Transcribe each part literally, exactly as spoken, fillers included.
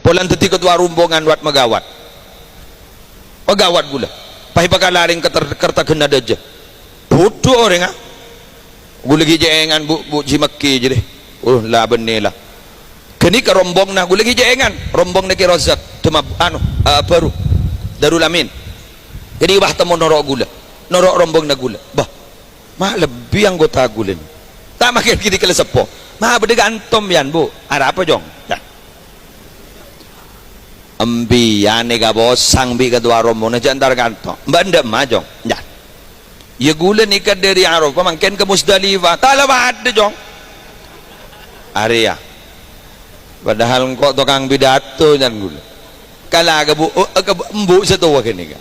Olan dhâddhi ketua rombongan wat-magawat. Magawat ghulâ. Pas èpakala rèng keter-, kertagena dhâjâ. Bhudhu orèngnga. Ghulâ ghi' cè' èngan, Bu, Bu Ji Mekki jârèya. Oh, la bânnè la. Ghânèka rombonganna, ghulâ ghi' cè' èngan. Rombonganna Kè Rozak, Demak, anu, eh, Baru. Darul Amin. Ghânèka bâh temmo noro' ghulâ. Noro' rombonganna ghulâ. Bâh, ma' lebbi anggota ghulâ nè. Ta' makè ghânèka la seppo. Ma' bâdâ ka'anto sampèyan, Bu. Arapa, Jong? Yâ. Sampèyan nèka posang bi' ketua rombongan, jhâ' entar kanto. Mbak ndak maju, yâ. Yâ, ghulâ nèka dâri Arafah mangkèn ka Musdalifah. Ta' la padâ, Jong. Arèya. Padahal engko' tokang pidato, can ghulâ. Kala ka bu-, eh, ka bu-, embu' sè towa ghânèka.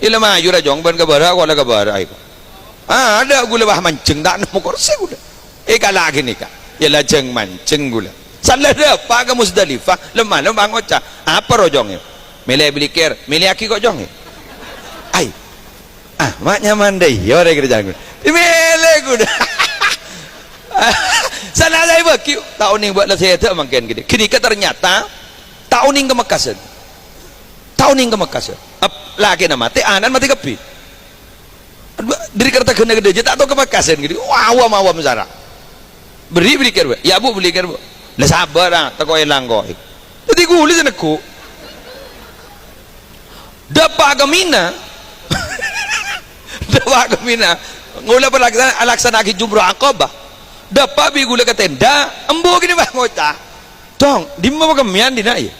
Ila maju ra, Jong, bân ka bârâ', kola ka bârâ', ayo. Ah, adâ' ghulâ bâh manjeng, ta' nemmo korse ghulâ. Èkala' ghânèka. Yâ lajâng manjeng ghulâ. Sala dâpa' ka Musdalifah, lem-malem bâh ngoca', "Apa ro, Jong, yâ? Mèlè bâlikèr, mèlèyaghi ko', Jong, yâ?" Ai. Ah, ma' nyaman dâ' iyâ orèng rèya, can ghulâ. Dimèlè ghulâ. Sala saè bâgi, ta' onèng bâ' la sèdhâ mangkèn ghânèka. Ghânèka ternyata ta' onèng ka Mekkasân. Ta' onèng ka Mekkasân. Ap-, lakèna matè, ana'na matè kabbhi. Dâri kertagena ghâdhâ jâ ta' tao ka Mekkasân ghâdhâ. Awam-awam sara. Bâri', bâlikèr, Bu. Yâ, Bu, bâlikèr, Bu. La sabâr, ah, tako' èlang ko'. Dâddhi ghulâ sè neggu'. Dâpa' ka Mina. Dâpa' ka Mina. Ngola palaksana-, alaksana'aghi jumroh Aqabah. Dâpa' bi' ghulâ ka tenda, embu' ghânèka bâh ngoca'. "Cong, dimma makemmèyan dinna', yâ?"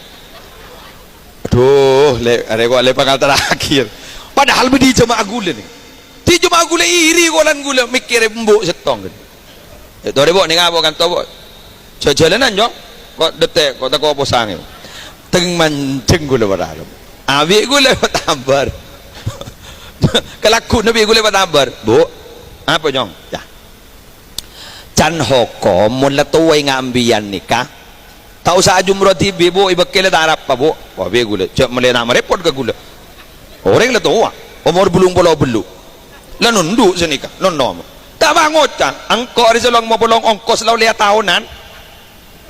Adhu, lè-, arè kok lè pangaterraghi. Padahal bâdhi jemaah ghulâ nè. Dhi jemaah ghulâ iri kolan ghulâ mèkkèrè embu' sèttong. "È, torè, Bu', nèng apa kanto, Bu'?" "Jhâ-, jhâlânan, Cong. Ko' dâtè', ko' tako' posang." Tèng manjeng ghulâ pararo. Abi' ghulâ patabâr. Kalagguna bi' ghulâ patabâr. "Bu', apa, Cong?" "Yâ." Can hokom, mon la towa ènga' embiyan nèka, ta' osa ajumroh dhibi', Bu', èbâkkèla ta' arapa, Bu'. Wah, bi' ghulâ, jhâ' mellè ta' marèpot ka ghulâ. Orèng la towa, omor bâllung polo bâllu'. La nondhu' sanèka, nonnom. Ta' pangoca', engko' arè sè long mopolong ongkos la ollè ataonan.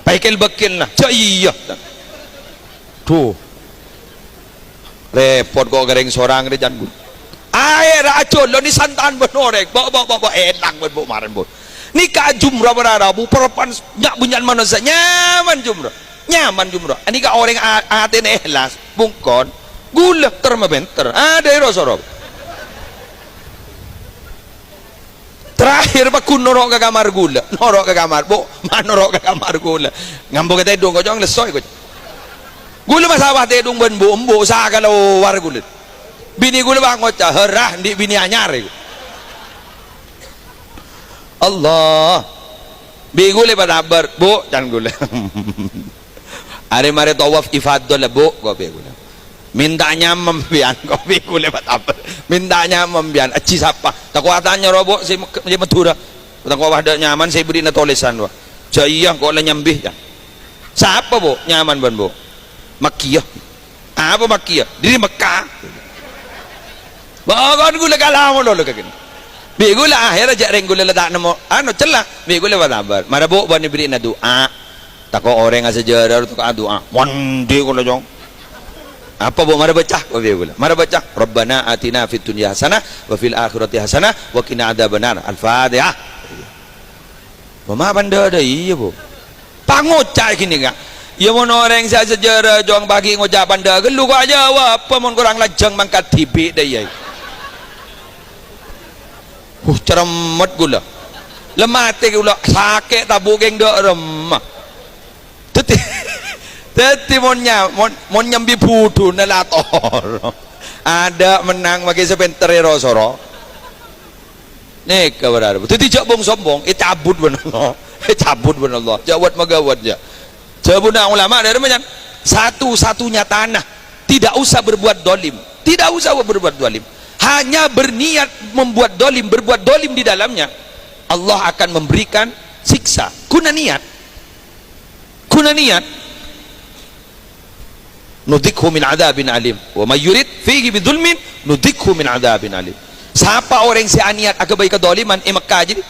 Pèkkèl-bâkkèlna, jhâ' iyâ. Dhu. Rèpot ko' ka rèng sorang rè, can ghulâ. Aèra ajhâlâni santan bân orèng. Bo', bo', bo', bo', èlang bân bu' marèn, Bu'. Nèka jumroh pararo, Bu', parappa'na nya'-bânnya'an manossa nyaman jumroh. Nyaman jumroh. Nèka orèng a-, atèna èhlas, bungkon. Ghulâ ter mapènter. Adâ' è ro-soro. Terakhir, pagghun noro' ka kamar ghulâ. Noro' ka kamar, Bu'. Ma' noro' ka kamar ghulâ. Ngambu ka tèdung, ko' Cong, lesso, ko'. Ghulâ masalah tèdung bân bu', embu' sa kalowar ghulâ. Binè ghulâ bâ' ngoca', "Hârâ, andi' binè anyar, yâ." Allah. Bi' ghulâ patabâr, "Bu'," can ghulâ. Arè marè tawaf ifadah la, Bu', ko' bi' ghulâ. "Mènta nyamem, sampèyan," ko' bi' ghulâ patabâr. "Mènta nyamem, sampèyan." Ajhi sapa? Tako' atanya ro, Bu', sè Mek-, sè Madhurâ. Tako' wah dâ' nyaman sè èbâri'na tolèsan, wah. "Jhâ' iyâ, ko' la nyambi, can." "Sapa, Bu', nyaman bân, Bu'?" "Makkiyah." "Apa Makkiyah?" "Dâri Mekkah." Bâ' kon ghulâ kala malolo ka kènè'. Bi' ghulâ akhèrra jhâ' rèng ghulâ la ta' nemmo, anu, cella. Bi' ghulâ patabâr. Mara, Bu', bân èbâri'na du'a. Tako' orèng asajârâ, tako' adu'a. Mandi ghulâ, Cong. Apa, Bu', mara bâca? Ko' bi' ghulâ. Mara bâca, "Rabbana atina fid dunya hasanah wa fil akhirati hasanah wa qina adzabannar." Al-Fatihah. Mama pandâdâ, iyâ, Bu'. Pangoca' ghânèka. Yâ, mon orèng sè asajârâ, Cong, paghi' ngoca' pandâ ghâllu, ko' ajâwâb, apa mon korang lajâng mangkat dhibi', dâ' iyâ. Huh, cerremmet ghulâ. La matè ghulâ, sakè' tabu' kèng dâ' remma. Dâddhi, dâddhi mon nya-, mon, mon nyambi budhuna la toro'. Adâ' mennang maghi sè pènter è ro-soro. Nèka berarti. Dâddhi jhâ' bong-sombong, ècabut bân Allah. Ècabut bân Allah. Jhâ' wat-magawat, jhâ'. Jhâbuna ulama dâri mènyan, satu-satunya tanah, tidak usah berbuat dolim. Tidak usah berbuat dolim. Hanya berniat membuat dolim, berbuat dolim di dalamnya, Allah akan memberikan siksa. Ghuna niat. Ghuna niat. Nudzikhu min adzabin alim. Wa may yurid fihi bidzulmin nudzikhu min adzabin alim. Sapa orèng sè aniat aghâbây kadhâliman è Mekkah jiyâ,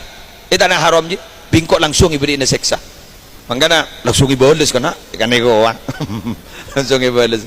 è Tanah Haram jiyâ, bi' engko' langsung èbâri'na sèksa. Mangkana langsung èbâles kana, kan nèko, wah. Langsung èbâles.